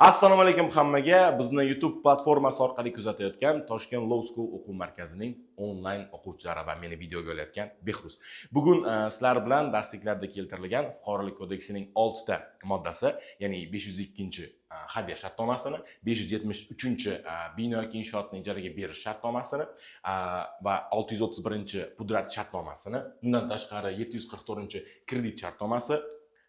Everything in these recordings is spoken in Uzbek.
Assalomu alaykum hammaga. Bizni YouTube platformasi orqali kuzatayotgan Toshkent Law School o'quv markazining onlayn o'quvchilari va meni videoga olayotgan Behruz. Bugun sizlar bilan darsliklarda keltirilgan Fuqarolik kodeksining 6 ta moddasi, ya'ni 502 hadya shartnomasini, 573 bino yoki inshootni ijaraga berish shartnomasini va 631 pudrat shartnomasini, undan tashqari 744 kredit shartnomasi,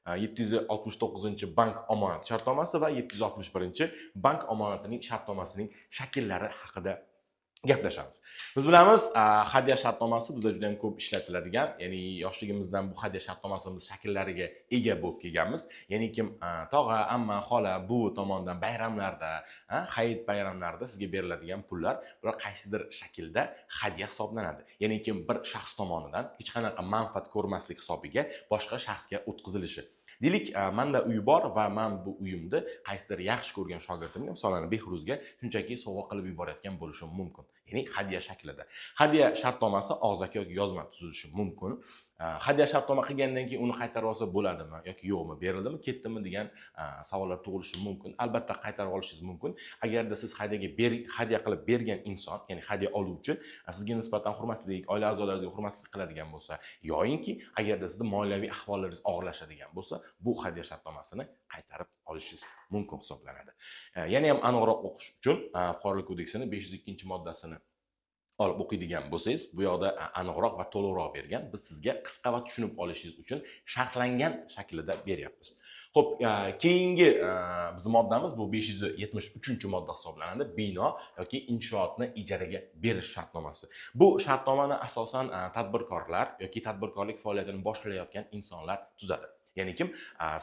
769 bank omonat shartnomasi va 761 bank omonatining shartnomasining shakllari haqida gaplashamiz. Biz bilamiz, hadya shartnomasi bizda juda ham ko'p ishlatiladigan, ya'ni yoshligimizdan bu hadya shartnomasimiz shakllariga ega bo'lib kelganmiz. Ya'ni kim tog'a, amma, xola, buvi tomonidan bayramlarda, hayit bayramlarida sizga beriladigan pullar, bular qaysidir shaklda hadya hisoblanadi. Ya'ni kim bir shaxs tomonidan hech qanaqa manfaat ko'rmaslik hisobiga boshqa shaxsga o'tkazilishi. Deylik, manda uy bor va man bu uyimni qaysidir yaxshi ko'rgan shogirdimga, masalan, Behruzga shunchaki sovg'a qilib yuborayotgan bo'lishim mumkin. Ya'ni hadya shaklida. Hadya shartnomasi og'zaki yoki yozma tuzilishi mumkin. Hadya shartnoma qilgandan keyin uni qaytarib olsa bo'ladimi yoki yo'qmi, berildimi, ketdimi degan savollar tug'ilishi mumkin. Albatta qaytarib olishingiz mumkin. Agarda siz hadya qilib bergan inson, ya'ni hadya oluvchi sizga nisbatan hurmatsizlik, oila a'zolaringizga hurmatsizlik qiladigan bo'lsa, yoyinki agarda sizni moliyaviy ahvollaringiz og'irlashadigan bo'lsa, bu hadya shartnomasini qaytarib olishingiz mumkin hisoblanadi. Yana ham aniqroq o'qish uchun Fuqarolik kodeksining 502 moddasini olib o'qiydigan bo'lsangiz, bu yoqda aniqroq va to'liqroq bergan. Biz sizga qisqa va tushunib olishingiz uchun sharhlangan shaklida beryapmiz. Xo'p, keyingi bizni moddamiz bu 573 modda hisoblanadi. Bino yoki inshootni ijaraga berish shartnomasi. Bu shartnomani asosan tadbirkorlar yoki tadbirkorlik faoliyatini boshlayotgan insonlar tuzadi. Ya'ni kim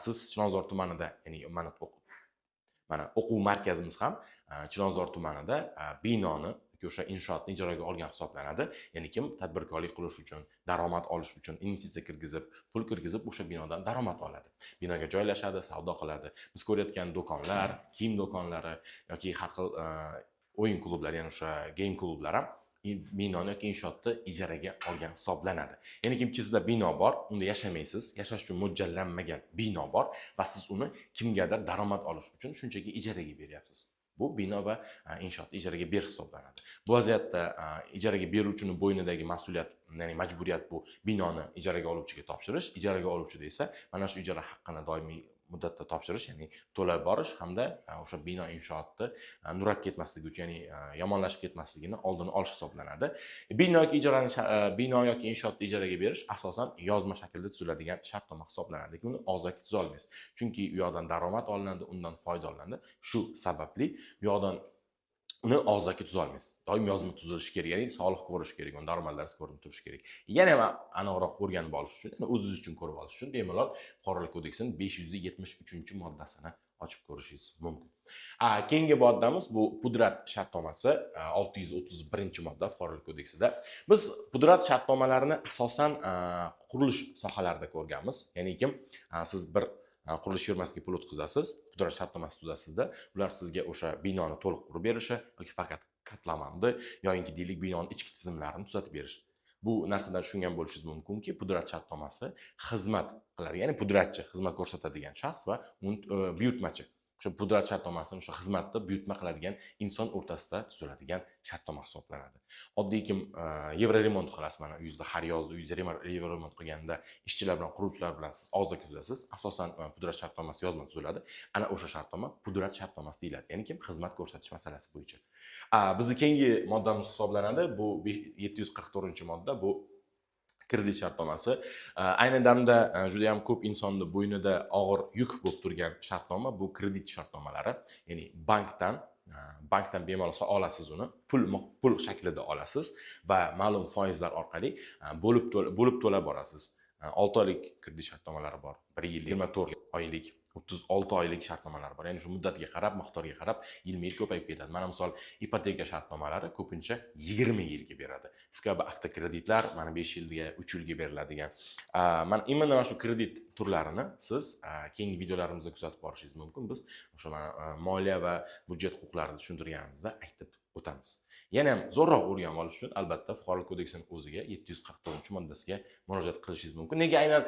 siz Chilonzor tumanida, ya'ni mana o'quv markazimiz ham Chilonzor tumanida binoni yoki o'sha inshootni ijaraga olgan hisoblanadi. Ya'ni kim tadbirkorlik qilish uchun, daromad olish uchun investitsiya kirgizib, pul kirgizib, o'sha binodan daromad oladi. Binoga joylashadi, savdo qiladi. Biz ko'rayotgan do'konlar, kiyim do'konlari yoki har xil o'yin klublari, ya'ni o'sha game klublar ham binoni yoki inshootni ijaraga olgan hisoblanadi. Ya'ni kimki sizda bino bor, unda yashamaysiz, yashash uchun mo'ljallanmagan bino bor va siz uni kimgadir daromad olish uchun shunchaki ijaraga beryapsiz. Bu bino va inshootni ijaraga berish hisoblanadi. Bu vaziyatda ijaraga beruvchini bo'ynidagi mas'uliyat, ya'ni majburiyat bu binoni ijaraga oluvchiga topshirish, ijaraga oluvchida esa mana shu ijara haqqini doimiy muddatda topshirish, ya'ni to'lab borish hamda o'sha bino inshootni nurab ketmasligi uchun, ya'ni yomonlashib ketmasligini oldini olish hisoblanadi. Bino yoki inshootni ijaraga berish asosan yozma shaklda tuziladigan shartnoma hisoblanadi. Lekin uni og'zaki tuza olmaysiz. Chunki u yoqdan daromad olinadi, undan foyda olinadi. Shu sababli bu yoqdan uni og'zaki tuza olmaysiz. Doim yozma tuzilishi kerak, ya'ni soliq ko'rish kerak, uni daromadlaringiz ko'rinib turishi kerak. Yana ham aniqroq o'rganib olish uchun, ya'ni o'zingiz uchun ko'rib olish uchun bemalol Fuqarolik kodeksining 573 moddasini ochib ko'rishingiz mumkin. Keyingi moddamiz bu pudrat shartnomasi, 631 modda Fuqarolik kodeksida. Biz pudrat shartnomalarini asosan qurilish sohalarida ko'rganmiz. Ya'ni kim siz bir qurilish firmasiga pul o'tkazasiz, pudrat shartnomasi tuzasizda, ular sizga o'sha binoni to'liq qurib berishi yoki faqat kotlovanni yoinki deylik binoni ichki tizimlarini tuzatib berish. Bu narsadan tushungan bo'lishingiz mumkinki, pudrat shartnomasi xizmat qiladi, ya'ni pudratchi xizmat ko'rsatadigan shaxs va uni buyurtmachi. O'sha pudrat shartnomasini o'sha xizmatni buyurtma qiladigan inson o'rtasida tuziladigan shartnoma hisoblanadi. Oddiy kim yevroremont qilasiz, mana uyingizda har yozda uyingizda yevroremont qilganda ishchilar bilan, quruvchilar bilan siz og'zaki tuzasiz. Asosan pudrat shartnomasi yozma tuziladi. Ana o'sha shartnoma pudrat shartnomasi deyiladi. Ya'ni kim xizmat ko'rsatish masalasi bo'yicha. Bizni keyingi moddamiz hisoblanadi. Bu 744 modda, bu kredit shartnomasi. Ayni damda juda ham ko'p insonni bo'ynida og'ir yuk bo'lib turgan shartnoma bu kredit shartnomalari. Ya'ni bankdan bemalol olasiz uni, pul shaklida olasiz va ma'lum foizlar orqali bo'lib to'lab borasiz. 6 oylik kredit shartnomalari bor, 1 yillik, 24 oylik, 36 oylik shartnomalar bor. Ya'ni shu muddatiga qarab, miqdoriga qarab yilma-yil ko'payib ketadi. Mana misol ipoteka shartnomalari ko'pincha 20 yilga beradi. Shu kabi avtokreditlar mana 5 yilga, 3 yilga beriladigan. Mana именно mana shu kredit turlarini siz keyingi videolarimizda kuzatib borishingiz mumkin. Biz o'sha mana moliya va byudjet huquqlarini tushuntirganimizda aytib o'tamiz. Yana ham zo'rroq o'rganib olish uchun albatta Fuqarolik kodeksining o'ziga 744 moddasiga murojaat qilishingiz mumkin. Nega aynan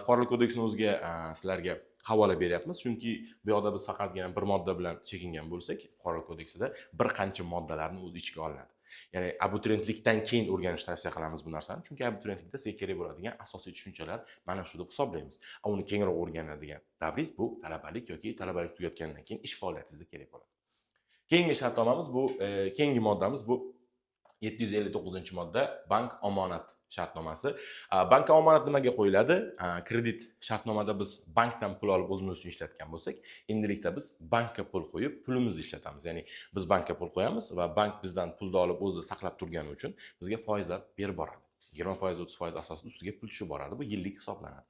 Fuqarolik kodeksining o'ziga sizlarga havola beryapmiz? Chunki bu yoqda biz faqatgina bir modda bilan chekingan bo'lsak, Fuqarolik kodeksida bir qancha moddalarni o'z ichiga olinadi. Ya'ni abituriyentlikdan keyin o'rganishni tavsiya qilamiz bu narsani, chunki abituriyentlikda sizga kerak bo'ladigan asosiy tushunchalar mana shu deb hisoblaymiz. Uni kengroq o'rganadigan davringiz bu talabalik yoki talabalik tugatgandan keyin ish faoliyatingizda kerak bo'ladi. Keyingi shartnomamiz bu, keyingi moddamiz bu 759-modda, bank omonat shartnomasi. Bank omonat nimaga qo'yiladi? Kredit shartnomada biz bankdan pul olib o'zimiz uchun ishlatgan bo'lsak, endilikda biz bankka pul qo'yib pulimizni ishlatamiz. Ya'ni biz bankka pul qo'yamiz va bank bizdan pulni olib o'zi saqlab turgani uchun bizga foizlar berib boradi. 20%, 30% asosida ustiga pul tushib boradi. Bu yillik hisoblanadi.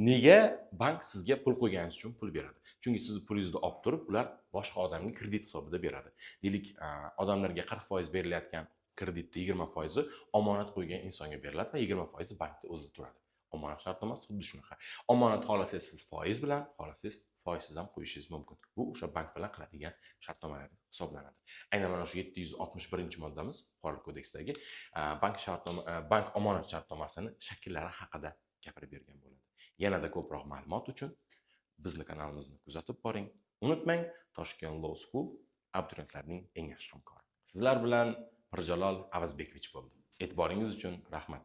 Nega bank sizga pul qo'yganingiz uchun pul beradi? Chunki sizni pulingizni olib turib, ular boshqa odamga kredit hisobida beradi. Deylik, odamlarga 40% berilayotgan kreditni 20% omonat qo'ygan insonga beriladi va 20% bankda o'zida turadi. Omonat shartnomasi xuddi shunaqa. Omonat xohlasangiz siz foiz bilan, xohlasangiz foizsiz ham qo'yishingiz mumkin. Bu o'sha bank bilan qiladigan shartnomalar hisoblanadi. Aynan mana shu 761-moddamiz Fuqarolik kodeksidagi bank omonat shartnomasini shakllari haqida gapirib bergan bo'ladi. Yanada ko'proq ma'lumot uchun bizni kanalimizni kuzatib boring. Unutmang, Toshkent Law School abituriyentlarning eng yaxshi hamkori. Sizlar bilan Mirjalol Avazbekovich bo'ldi. E'tiboringiz uchun rahmat.